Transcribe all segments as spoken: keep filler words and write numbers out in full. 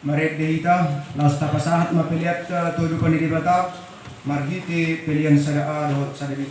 Marende hita, laos tapasahat ma peleanta tu adopan ni Debata, marhite pelean sada A dohot sada B.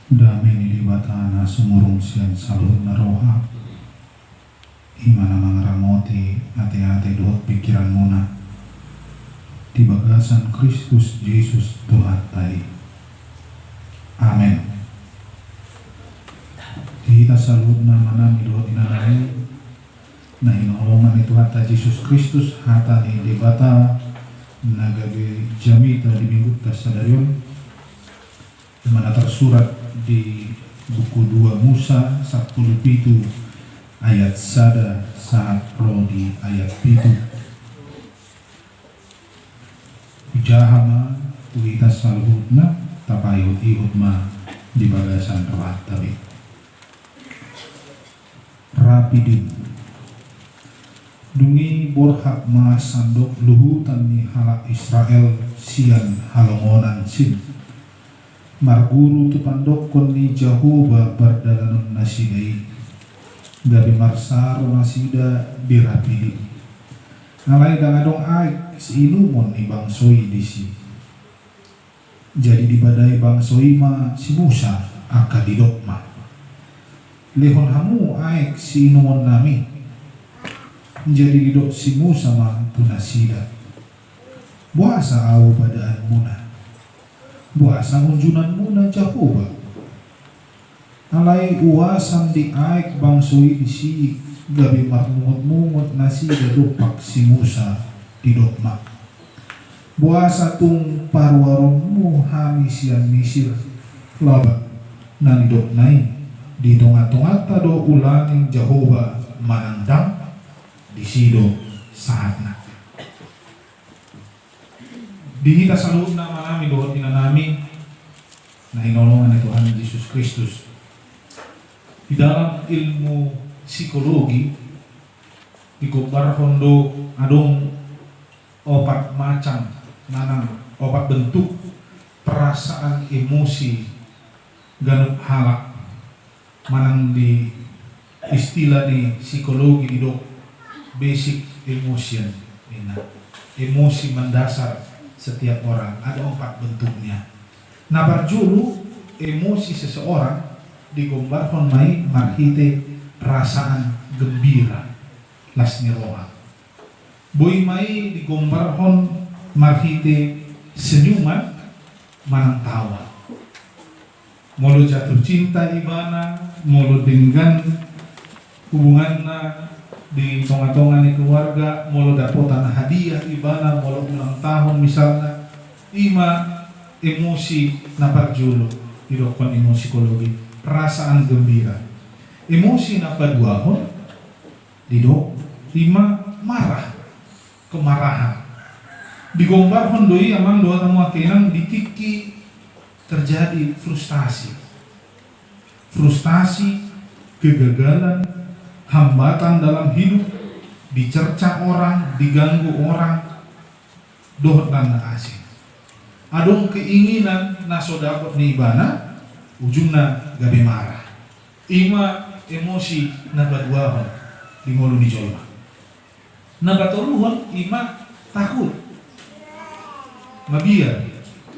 Dame ni Debata na sumurung sian saluhutna roha, i ma na mangaramoti ateate dohot pingkiranmuna di bagasan Kristus Jesus Tuhanta i. Amen. Di hita saluhutna, amanami dohot inanami, na hinaholongan ni Tuhanta Jesus Kristus, hata ni Debata na gabe jamita di minggunta sadari on, i ma na tarsurat di buku dua Musa sampulu pitu ayat sada sahat ro di ayat pitu. Hujaha ma tu hita saluhutna, tapaihutihut ma di bagasan rohanta be. Rapidim. Dung i borhat ma sandok luhutan ni halak Israel sian halongonan Sin, marguru tu pandokkon ni Jahowa pardalanannasida i, gabe marsaro nasida di Rapidim. Alai ndang adong aek siinumon ni bangso i disi. Jadi dibadai bangso i ma si Musa, angka didok ma: Lehon hamu aek siinumonnami. Jadi didok si Musa ma tu nasida: Boasa ahu badaanmuna? Boasa unjunanmuna Jahowa? Alai uasan di aek bangso i disi, gabe marmungutmungut nasida dompak si Musa, didok ma: Boasa tung paruaronmu hami sian Misir? Laban na nidokna i, di tongatonganta do ulaning Jahowa manang ndang? Disi do sahatna. Di hita saluhutna, amanami dohot inanami na hinaholongan ni Tuhan Jesus Kristus. Di dalam ilmu psikologi, digombarhon do adong opat macam manang opat bentuk perasaan emosi ganup halak, manang di istilah ni psikologi didok basic emotion, ninna. Emosi mendasar setiap orang, ada empat bentuknya. Na parjolo, emosi seseorang digombarhon ma i marhite perasaan gembira, las ni roha. Boi ma i digombarhon marhite senyuman manang tawa. Molo jatuh cinta ibana, molo denggan hubunganna di tonga-tonga ni keluarga, molo dapotan hadiah ibana, molo ulang tahun misalna, i ma emosi na parjolo didokkon ilmu psikologi, perasaan gembira. Emosi na paduahon didok i ma marah, kemarahan. Digombarhon do i, amang dohot hamu angka inang, di tingki terjadi frustasi. Frustasi, kegagalan, hambatan dalam hidup, dicerca orang, diganggu orang, dohot na asing. Adong keinginan na so dapot ni ibana, ujungna gabe marah. I ma emosi na paduahon di ngolu ni jolma. Na patoluhon i ma takut. Mabiar,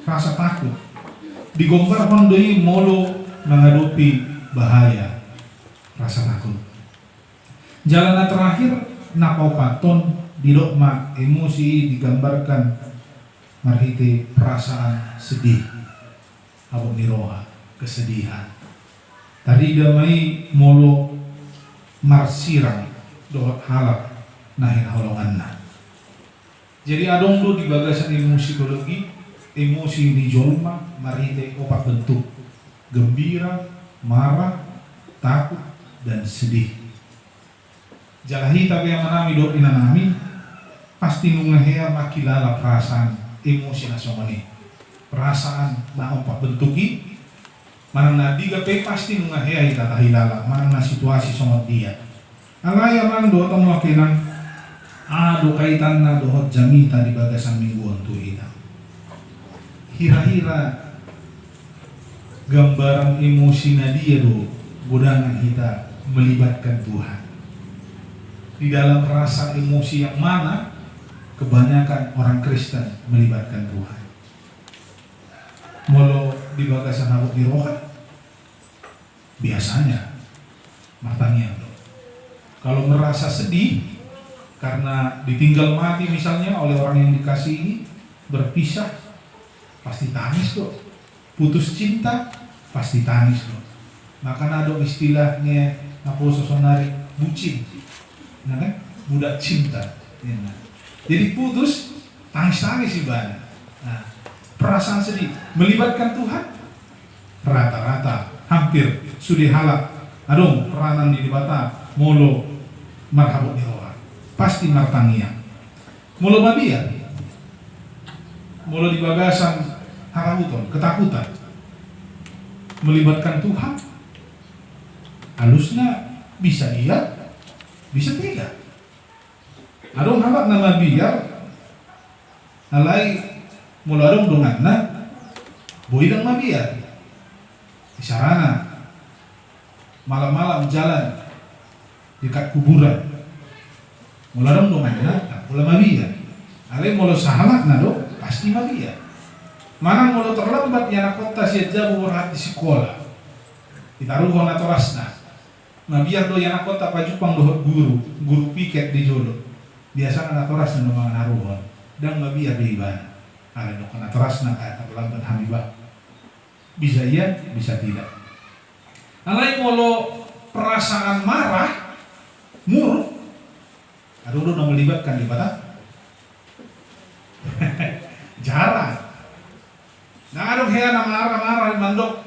rasa takut. Digombarhon do i molo mangadopi bahaya, rasa takut. Jala na terakhir, na paopathon, didok ma emosi i digambarkan marhite perasaan sedih, habot ni roha, kesedihan. Tarida ma i molo marsirang dohot halak na hinaholonganna. Jadi adong do di bagasan ilmu psikologi, emosi ni jolma marhite opat bentuk: gembira, marah, takut, dan sedih. Jala hita pe, amanami dohot inanami, pasti nunga hea mangkilala perasaan emosi na songon i. Perasaan na opat bentuk i, manang na andigan pe, pasti nunga hea hita tahilala manang na situasi songon dia. Alai amang dohot hamu angka inang, aha do kaitanna dohot jamita di bagasan minggu on tu hita? Hira-hira gambaran emosi na dia do godangan hita melibatkan Tuhan? Di dalam rasa emosi yang mana kebanyakan orang Kristen melibatkan Tuhan? Molo di bagasan habot ni roha, biasanya martangiang do. Kalau merasa sedih karena ditinggal mati misalnya oleh orang yang dikasihi, berpisah, pasti tangis do. Putus cinta, pasti tangis do. Makana adong istilahna, na poso sonari, bucin. Nah kan, budak cinta. Jadi putus, tangis-tangis ibana. Nah, perasaan sedih melibatkan Tuhan, rata-rata, hampir sude halak adong peranan ni Debata molo marhabot ni roha, pasti martangiang. Molo mabiar, molo di bagasan harahuton, ketakutan, melibatkan Tuhan, alusna bisa iya, bisa tidak. Adong halak na mabiar, alai molo adong donganna, boi ndang mabiar. Isarana, malam-malam jalan dekat kuburan. Molo adong donganna, ndang pola mabiar. Alai molo sahalakna do, pasti mabiar. Manang molo terlambat ianakkonta sian jabu borhat di sikola, ditaruhon natorasna. Mabiar do ianakkonta pajumpang dohot guru, guru piket di jolo. Biasana natorasna do manaruhon. Ndang mabiar be ibana. Alai dohot natorasna, "Ah, terlambat hami, Bah." Bisa iya, bisa tidak. Alai molo perasaan marah, muruk, adong do na melibatkan Debata? Jarang. Ndang adong hea na marah-marah mandok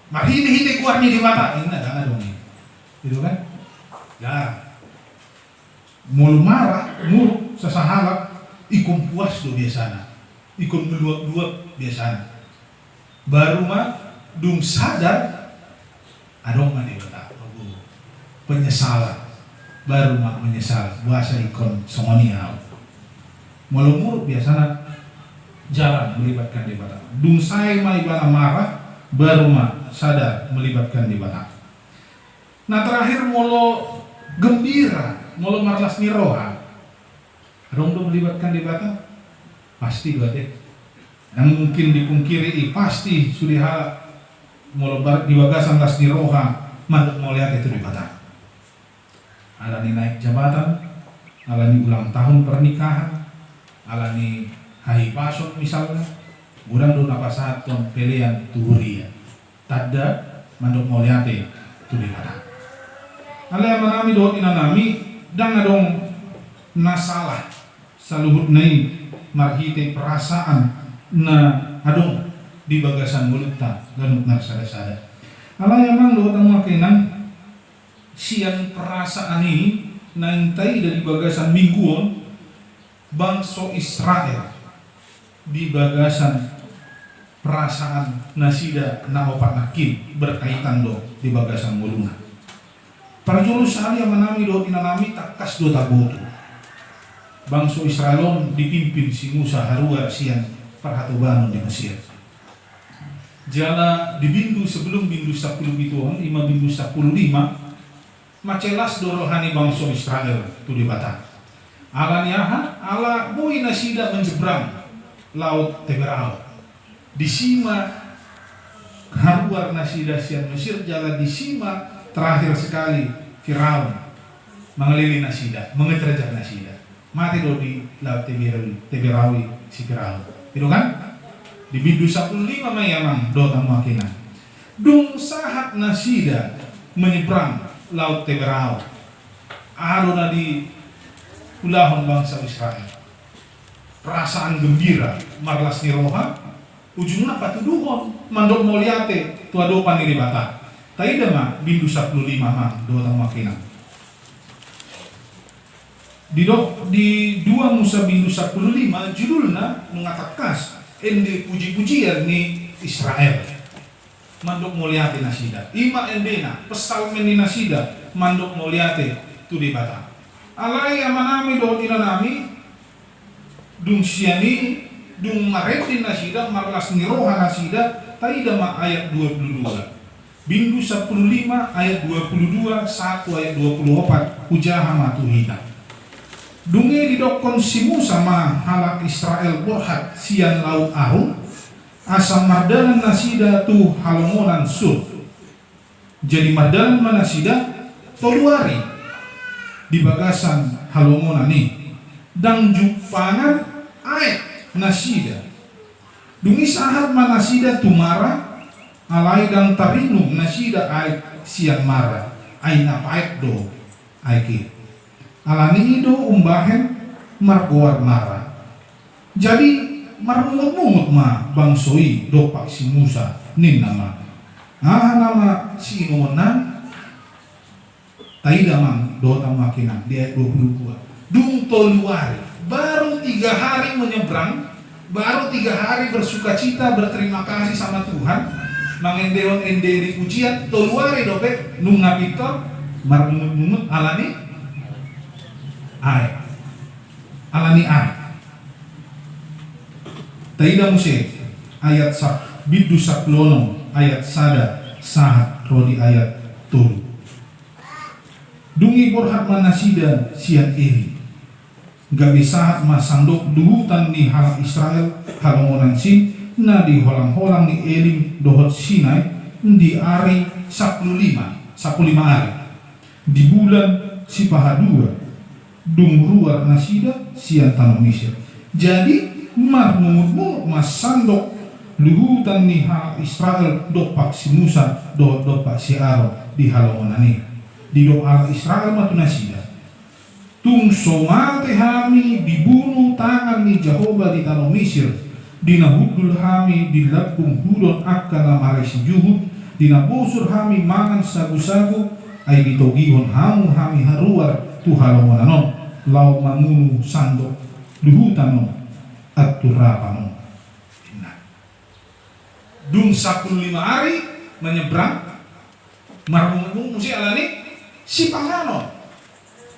marhite-hite goar ni Debata. Inna, ndang adong i. Gitu kan? Jarang. Molo marah, muruk, sasahalak, ingkon puas do biasana. Ingkon meluap-luap biasana. Baru ma dung sadar, adong ma Debata, penyesalan. Baru ma menyesal, boasa ingkon songon i au. Molo muruk biasana jarang melibatkan Debata. Dung sae ma ibana marah, baru ma sadar melibatkan Debata. Na terakhir, molo gembira, molo marlas ni roha, adong do melibatkan Debata? Pasti do ate. Ndang mungkin dipungkiri i, pasti sude halak Molo bar-, di bagasan las ni roha mandok mauliate tu Debata. Ala ni naek jabatan, ala ni ulang tahun pernikahan, ala ni hahipason misalna, godang do na pasahathon pelean tu huria. Tanda mandok mauliate tu Debata. Alai amanami dohot inanami, ndang adong na salah saluhutna i marhite perasaan na adong di bagasan ngolunta ganup na sada-sada. Alai amang dohot hamu angka inang, sian perasaan i naeng taida di bagasan minggu on, bangso Israel di bagasan perasaan nasida na opat nangkin berkaitan do di bagasan ngoluna. Parjolo sahali amanami dohot inanami, tangkas do taboto bangso Israel on dipimpin si Musa haruar sian parhatobanon di Mesir. Jala di bindu sebelum bindu sampulu pitu on, ima bindu sampulu lima, mansai las do roha ni bangso Israel tu Debata. Ala ni aha? Ala boi nasida menyeberang laut Teberau. Disi ma haruar nasida sian Mesir, jala disi ma terakhir sekali Firaun mangalele nasida, mengejar nasida. Mate do di laut Teberau, Teberau i si Firaun. I do kan? Di bindu sampulu lima ma i amang dohot hamu angka inang. Dung sahat nasida menyeberang laut Teberau, aha do na diulahon bangso Israel? Perasaan gembira, marlas ni roha, ujungna patuduhon mandok mauliate tu adopan ni Debata. Taida ma bindu sampulu lima amang dohot hamu angka inang. Didok di dua Musa bindu sampulu lima, judulna nunga tangkas ende puji-pujian ni Israel mandok mauliate nasida. Ima endena, psalmen ni nasida mandok mauliate tu Debata. Alai amanami dohot inanami, dung sian i, dung marende nasida, marlas ni roha nasida, taida ma ayat dua pulu dua. Bindu sampulu lima ayat dua pulu dua sahat tu ayat dua pulu opat, hujaha ma tu hita. Dung i didokkon si Musa ma halak Israel borhat sian laut Arum, asa mardalan nasida tu halongonan Sur. Jadi mardalan ma nasida tolu ari di bagasan halongonan i, ndang jumpangan aek nasida. Dung i sahat ma nasida tu Mara, alai ndang tarinum nasida aek sian Mara, ai na paet do aek i. Ala ni i do umbahen margoar Mara. Jadi marmungut-mungut ma bangso i dompak si Musa, ninna ma: Aha nama siinumonnami? Taida amang dohot hamu angka inang di ayat dua pulu dua. Dung tolu ari, baru tiga hari menyeberang, baru tiga hari bersukacita, berterima kasih sama Tuhan, mangendehon ende ni pujian, tolu ari dope nunga pintor marmungut-mungut ala ni aek. Ala ni aek. Taida muse ayat sa-, bindu sampulu onom ayat sada sahat ro di ayat tolu. Dung i borhat ma nasida sian Elim. Gabe sahat ma sandok luhutan ni halak Israel halongonan Sin na di holang-holang ni Elim dohot Sinai di ari sampulu lima, sampulu lima ari, di bulan sipahadua, dung ruar nasida sian tano Misir. Jadi marmungut-mungut ma sandok luhutan ni halak Israel dompak si Musa dohot dompak si Aron di halongonan i. Didok halak Israel ma tu nasida: Tung so mate hami dibunu tangan ni Jahowa di tano Misir, di na hundul hami di lambung hudon angka na marisi juhut, di na bosur hami mangan sagu-sagu, ai ditogihon hamu hami haruar tu halongonan on, laho mamunu sandok luhutan on, anturapan on. Dung sampulu lima ari menyeberang, marmungut-mungut muse ala ni sipanganon.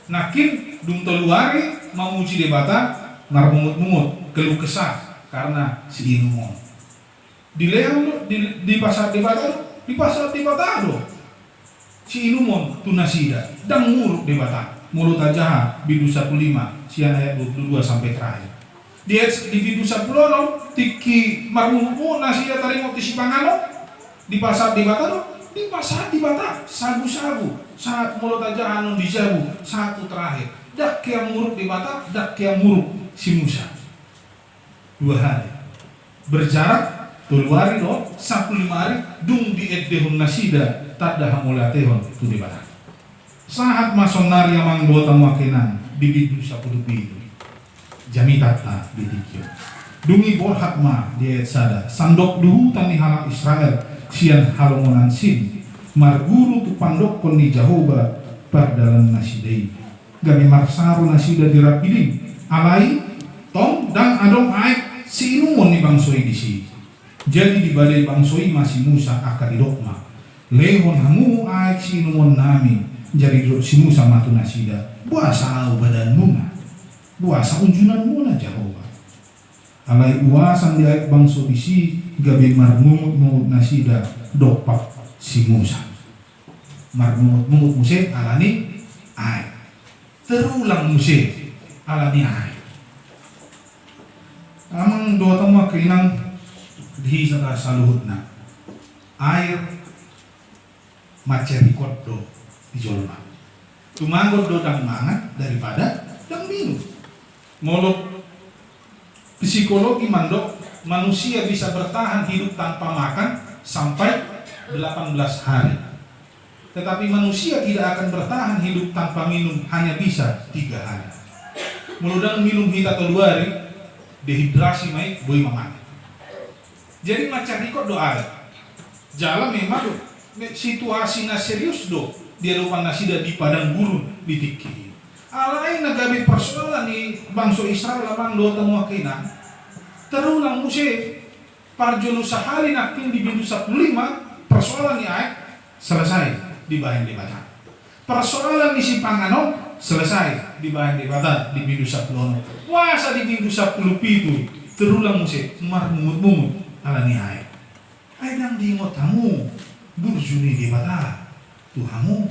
Nangkin dung tolu ari mamuji Debata, marmungut-mungut, keluh kesah karena siinumon. Dilehon do, di, dipasahat Debata do, dipasahat Debata do siinumon tu nasida, ndang muruk Debata. Molo tajaha bindu sampulu lima sian ayat dua pulu dua sampe terakhir. Di ayat, di bindu sampulu onom, tingki marmungut-mungut nasida taringot tu sipanganon, Dipasahat Debata do, dipasahat Debata sagusagu, sahat molo tajaha annon di jabu, sahat tu terakhir. Ndang hea muruk Debata, ndang hea muruk si Musa. Dua hali. Berjarak tolu ari do, sampulu lima ari, dung diendehon nasida tanda hamauliatehon tu Debata. Sahat ma saonari amang dohot hamu angka inang di bindu sampulu pitu. Jamitanta di tingki on. Dung i borhat ma di ayat sada, sandok duhutan ni halak Israel sian halongonan Sin, marguru tu pandokkon ni Jahowa pardalanan nasida i. Gabe marsaro nasida di Rapidim, alai tong ndang adong aek siinumon ni bangso i disi. Jadi dibadai bangso i ma si Musa angka didok ma, lehon hamu aek siinumonnami. Jadi didok si Musa ma tu nasida, boasa ahu badanmuna? Boasa unjunanmuna Jahowa? Alai uasan di aek bangso disi gabe marmungutmungut nasida dompak si Musa. Marmungutmungut muse alani aek. Terulang muse alani aek. Amang dohot hamu angka inang di hita saluhutna, air mansai rikot do di jolma. Tumagon do ndang mangan daripada ndang minum. Molo psikologi mandok, manusia bisa bertahan hidup tanpa makan sampai delapan belas hari. Tetapi manusia tidak akan bertahan hidup tanpa minum hanya bisa tiga hari. Molo ndang minum hita tolu ari, dehidrasi ma i, boi ma mate. Jadi mansai rikot do aek. Jala memang situasi na serius do di adopan nasida di padang gurun di tingki i. Alai na gabe persoalan ni bangso Israel amang dohot hamu angka inang, terulang muse. Parjolo sahali nangkin di bindu sampulu lima, persoalan ni aek selesai dibahen Debata. Persoalan ni sipanganon selesai dibahen Debata di bindu sampulu onom. Boasa di bindu sampulu pitu terulang muse marmungutmungut alani aek? Ai ndang diingot hamu burju ni Debata tu hamu,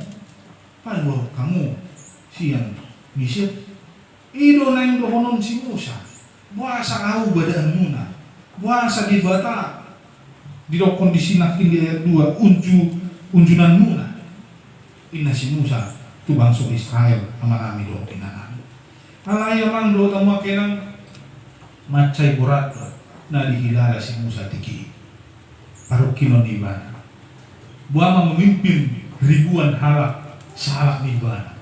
paluahon hamu sian Misir? I do naeng dohonon si Musa, boasa ahu badanmuna? Boasa Debata? Didokkon disi nangkin di ayat dua, unju, unjunanmuna, ninna si Musa tu bangso Israel, amanami dohot inanami. Alai amang dohot hamu angka inang, mansai borat do na dihilala si Musa tingki i. Parungkilon ni ibana. Boha ma memimpin ribuan halak sahalak ni ibana?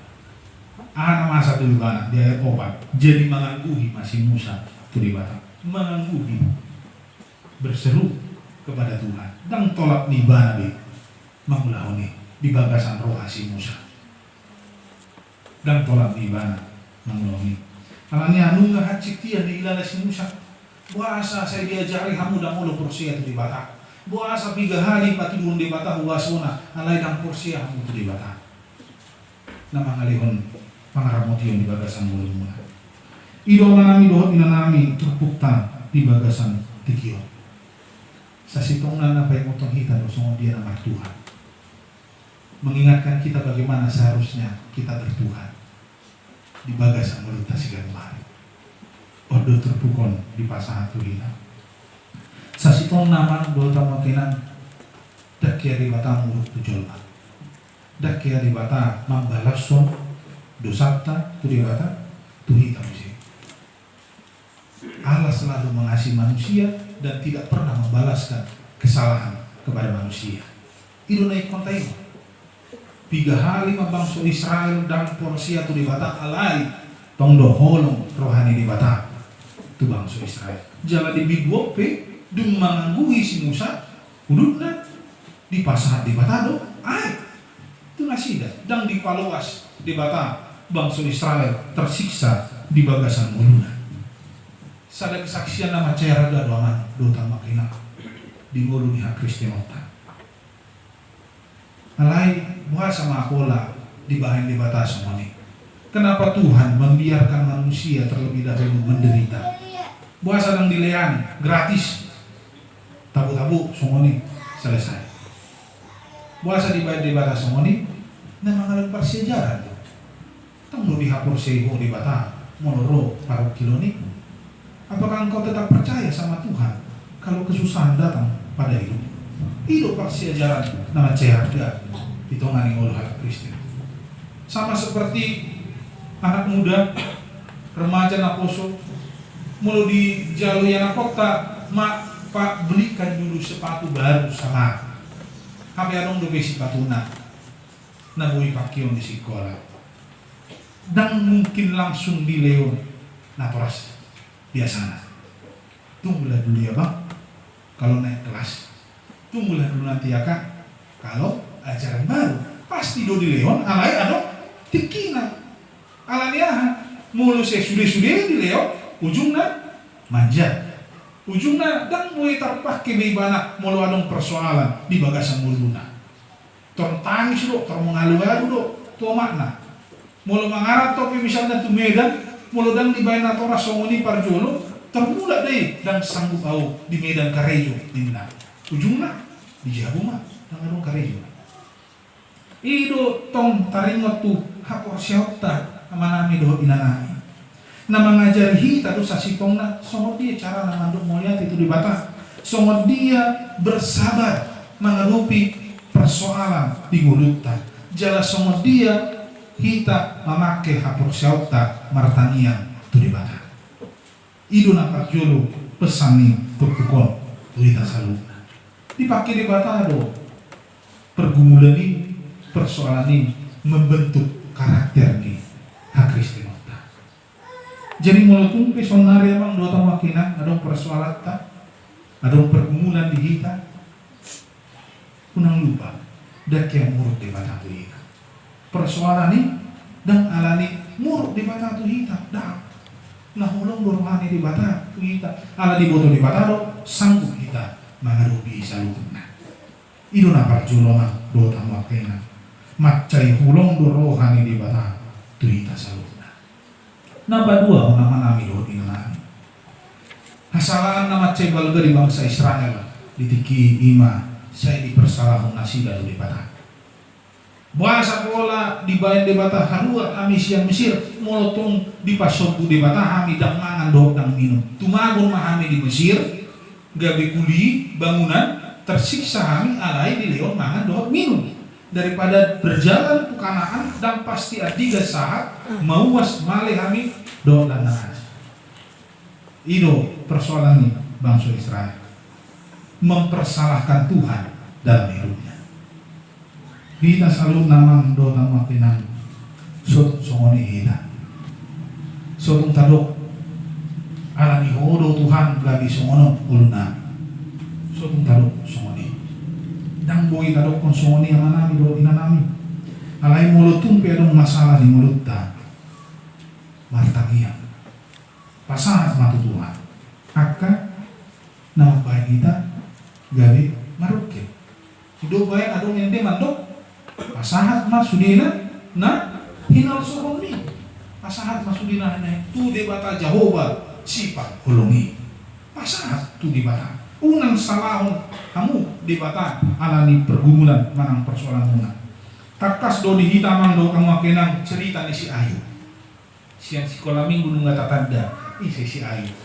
Aha na masa tu ibana di ayat opat? Jadi mangangguhi ma si Musa tu Debata. Mangangguhi. Berseru kepada Tuhan. Ndang tolap ni ibana be mangulahon i di bagasan roha si Musa. Ndang tolap ni ibana mangulahon i. Alani i nunga hansit ia dihilala si Musa. Boasa sai diajari hamu ndang olo porsea tu Debata? Boasa piga hali patuduhon Debata huasona, alai ndang porsea hamu tu Debata? Na mangalehon pangaramotion di bagasan ngolumuna. I do amanami dohot inanami turpukta di bagasan tingki on. Sasintongna na paingothon hita do songon dia na martuhan. Mengingatkan kita bagaimana seharusnya kita bertuhan di bagasan ngolunta siganup ari. On do turpuk on dipasahat tu hita. Sasintongna amang dohot hamu angka inang, ndang hea Debata muruk tu jolma. Ndang hea Debata mambalashon dosanta tu Debata, tu hita muse. Allah selalu mengasihi manusia dan tidak pernah membalaskan kesalahan kepada manusia. I do na ingkon taingot. Piga hali ma bangso Israel ndang porsea tu Debata, alai tong do holong roha ni Debata tu bangso Israel. Jala di bindu opat pe dung mangangguhi si Musa, udutna dipasahat Debata do aek tu nasida, ndang dipaloas Debata bangso Israel tersiksa di bagasan ngoluna. Sada kesaksian na mansai arga do amang dohot hamu angka inang di ngolu ni hakristenonta. Alai boasa ma pola dibahen Debata songon i? Kenapa Tuhan membiarkan manusia terlebih dahulu menderita? Boasa ndang dilean gratis? Tabo-tabo songon i, selesai. Boasa dibahen Debata songon i? Na mangalehon parsiajaran do. Tong do dihaporseai ho Debata molo ro parungkilon i. Apakah engkau tetap percaya sama Tuhan kalau kesusahan datang pada hidupmu? I do parsiajaran na mansai arga di tonga ni ngolu halak Kristen. Sama seperti anak muda, remaja naposo, molo dijalo i anakhonta, "Ma, Pak, belikan dulu sepatu baru sama." Hape adong dope sipatuna na boi pakeon di sikola. Ndang mungkin langsung dilehon natoras biasana. Tunggulah dulu ya, Bang, kalau naik kelas. Tunggulah dulu nanti ya, Kak, kalau ajaran baru. Pasti do dilehon, alai adong tingkina. Alani aha? Molo sai sude-sude dilehon, ujungna manja. Ujungna ndang boi tarpake be ibana molo adong persoalan di bagasan ngoluna. Tor tangis do, tor mangalualu do tu omakna. Molo mangaranto pe misalna tu Medan, molo ndang dibaen natoras songon i parjolo, tor mulak do i, "Ndang sanggup au di Medan karejo," ninna. Ujungna di jabu ma, ndang adong karejo. I do tong taringot tu haporseaonta, amanami dohot inanami. Na mangajari hita do sasintongna songon dia carana mandok mauliate tu Debata, songon dia bersabar mangadopi persoalan di ngolunta, jala songon dia hita mamake haporseaonta martangiang tu Debata. I do na parjolo pesan ni turpuk on tu hita saluhutna. Dipake Debata do pergumulan i, persoalan i membentuk karakter ni hakristenonta. Jadi molo tung pe saonari, amang dohot hamu angka inang, adong persoalanta, adong pergumulan di hita, unang lupa, ndang hea muruk Debata tu hita. Persoalan i ndang alani muruk Debata tu hita, ndang. Na holong do roha ni Debata tu hita, ala diboto Debata do sanggup hita mangadopi i saluhutna. I do na parjolo, amang dohot hamu angka inang, mansai holong do roha ni Debata tu hita saluhutna. Na paduahon, amanami dohot inanami, hasalaan na mansai balga di bangsa Israel di tingki i, i ma sai dipersalahon nasida tu Debata. Boasa pola dibaen Debata haruar hami sian Mesir, molo tong dipasombu Debata hami ndang mangan dohot ndang minum? Tumagon ma hami di Mesir, gabe kuli bangunan, tersiksa hami alai dilehon mangan dohot minum. Daripada berjalan tu Kanaan, ndang pasti andigan sahat, mauas male hami dohot lanna asi. I do persoalan ni bangso Israel, mempersalahkan Tuhan dalam hidupnya. Hita saluhutna, amang dohot hamu angka inang, so tung songon i hita. So tung tadok, "Alani Ho do Tuhan gabe songon on ngolunami." So tung tadok songon i. Ndang boi tadokkon songon i, amanami dohot inanami. Alai molo tung pe adong masalah di ngolunta, martangiang. Pasahat ma tu Tuhan angka na mambaen hita gabe marungkil. Ido baen adong ende mandok, pasahat ma sudena na hinalsohonmi. Pasahat ma sudena na tu Debata Jahowa Sipaholongi. Pasahat tu Debata. Unang salahon hamu Debata alani pergumulan manang persoalanmuna. Tangkas do di hita, amang dohot hamu angka inang, cerita ni si Ayub. Sian sikola minggu nunga tatanda, ise si Ayub.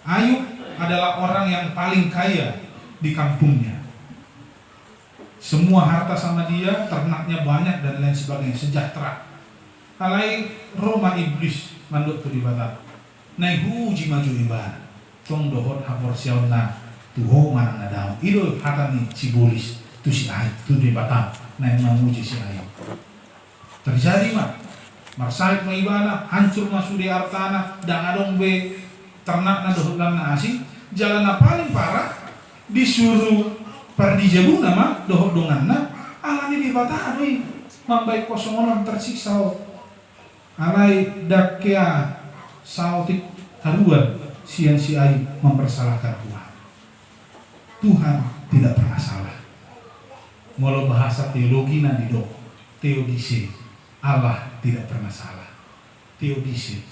Ayub adalah orang yang paling kaya di kampungnya. Semua harta sama dia, ternaknya banyak dan lain sebagainya, sejahtera. Alai ro ma iblis mandok tu Debata, na diuji ma jo ibana, tong dohot haporseaonna tu Ho manang na daong. I do hata ni sibolis tu si Ayub, tu Debata na manguji si Ayub. Terjadi ma, marsahit ma ibana, hancur ma sude artana, ndang adong be ternakna dohot lanna asi. Jala na paling parah, disuru pardijabuna ma dohot donganna, alani Debata do i mambaen ho songon on, tersiksa ho. Alai ndang hea saotik haruar sian si Ayub mempersalahkan Tuhan. Tuhan tidak pernah salah. Molo bahasa teologina didok, theodice, Allah tidak pernah salah. Theodice,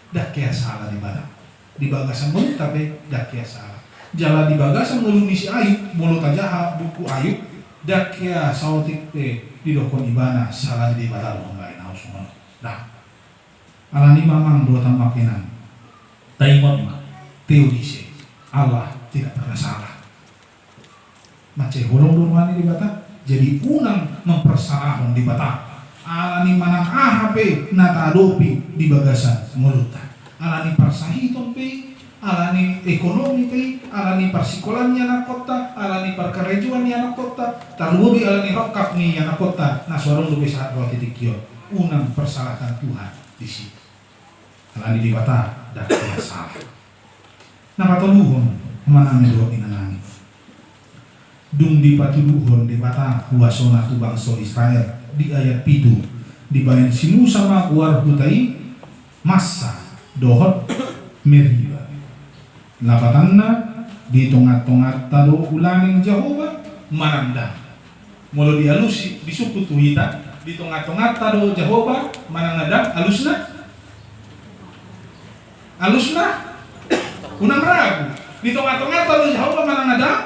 ndang hea sala Debata di bagasan ngolunta, pe ndang hea sala. Jala di bagasan ngolu ni si Ayub, molo tajaha buku Ayub, ndang hea saotik pe didokkon ibana sala ni Debata do mambaen ahu songon on. Ndang. Alani i ma, amang dohot hamu angka inang, taingot ma, theodice, Allah tidak pernah salah. Mansai holong do roha ni Debata. Jadi unang mamparsalahon Debata ala ni manang aha pe na taadopi di bagasan ngolunta. Ala ni parsahiton pe i, ala ni ekonomi pe i, ala ni parsikolaan ni anakkonta, ala ni parkarejoan ni anakkonta, tarlumobi ala ni rongkap ni anakkonta na so adong dope sahat ro di tingki on. Unang parsalahkan Tuhan di situ. Ala ni Debata ndang pernah salah. Na patoluhon, amanami dohot inanami. Dung dipatuduhon Debata huasona tu bangso Israel di ayat pitu, dibaen si Musa ma goar huta i Massa dohot Meriba. Lapatanna, di tongatonganta do ulaning Jahowa manang ndang? Molo dialusi, disungkun tu hita, di tongatonganta do Jahowa manang na ndang? Alusna? Alusna? Unang ragu. Di tongatonganta do Jahowa manang na ndang?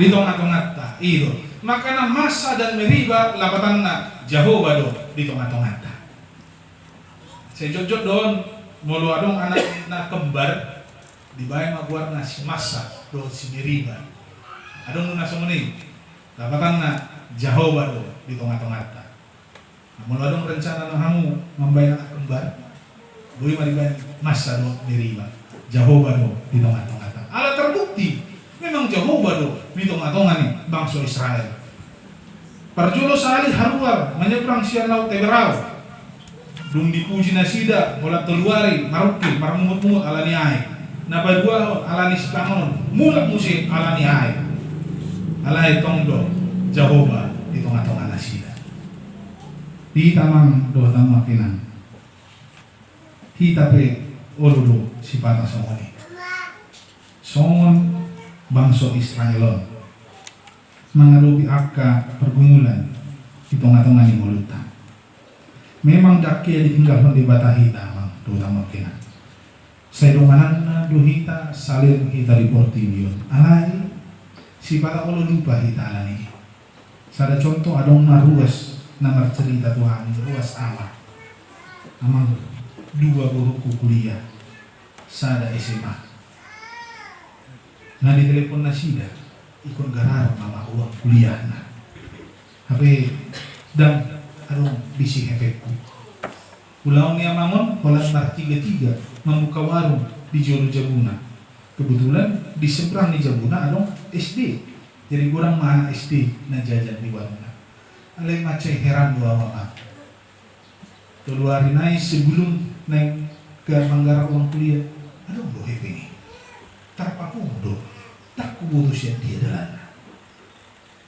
Di tongatonganta. I do. Makana Massa dan Meriba lapatanna Jahowa do di tongatonganta. Sai jotjot do on, molo adong anak na kembar, dibaen ma goarna si Massa dohot si Meriba. Adong do na songon i. Lapatanna Jahowa do di tongatonganta. Molo adong rencana na hamu mambaen anak kembar, boi ma dibaen Massa dohot Meriba. Jahowa do di tongatonganta. Ala terbukti, memang Jahowa do di tongatonga ni bangso Israel. Parjolo sahali haruar manyeberang sian Laut Teberau. Dung dipuji nasida, holan tolu ari marungkil, marmungut-mungut ala ni aek. Na paduahon ala ni sipanganon, mulak muse ala ni aek. Alai tong do Jahowa di tongatonga nasida. Di hita amang dohot hamu inang, hita pe olo do sipata songon i. Songon bangso Israel on mangadopi angka pergumulan di tongatonga ni ngolunta. Memang ndang hea ditinggalhon Debata hita amang dohot hamu inang. Sai dongananna do hita saleleng hita di portibi on. Alai sipata olo lupa hita ala ni i. Sada contoh, adong ma ruas na marcerita tu hami, ruas ama. Amang, dua boruku kuliah, sada S M A. Na ditelepon nasida, ingkon gararan ma uang kuliahna. Hape ndang adong disi hepengku. Ulaon ni amang on holan martigatiga mambuka warung di jolo jabuna. Kebetulan di seberang ni jabuna adong S D. Jadi godang ma anak S D na jajan di warungna. Alai mansai heran do au amang. Tolu ari nai sebelum naeng manggarar uang kuliah, adong do hepeng i. Tarpapung do, ndang huboto sian dia dalanna.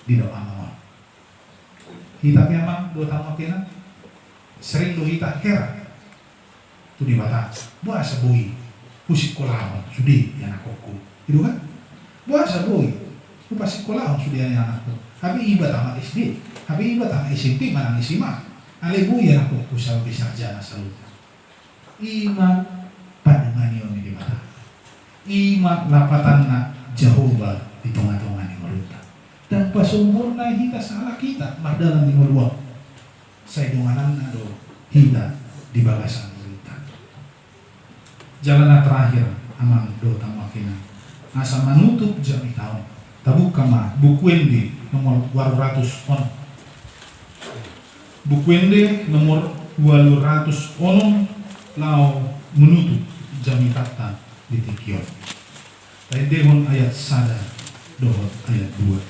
Didok amang on. Hita pe amang dohot hamu inang, sering do hita heran tu Debata, boasa boi husikolahon sude ianakhonhu. I do kan? Boasa boi hupasikolahon sude ianakhonhu. Hape iba tamat S D, hape iba tamat S M P manang S M A. Alai boi ianakhonhu sabagai sarjana saluhutna. I ma pandungani on ni Debata. I ma lapatanna Jahowa di tongatonga ni ngolunta. Ndang pasombonna hita sahalak hita mardalan di ngolu on. Sai dongananna do hita di bagasan ngolunta. Jala na terakhir, amang dohot hamu inang, asa manutup jamita on, tabuka ma Buku Ende nomor ualu ratus onom. Buku Ende nomor ualu ratus onom, laho manutup jamitanta di tingki on. Taendehon ayat sada dohot ayat dua.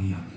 Ia.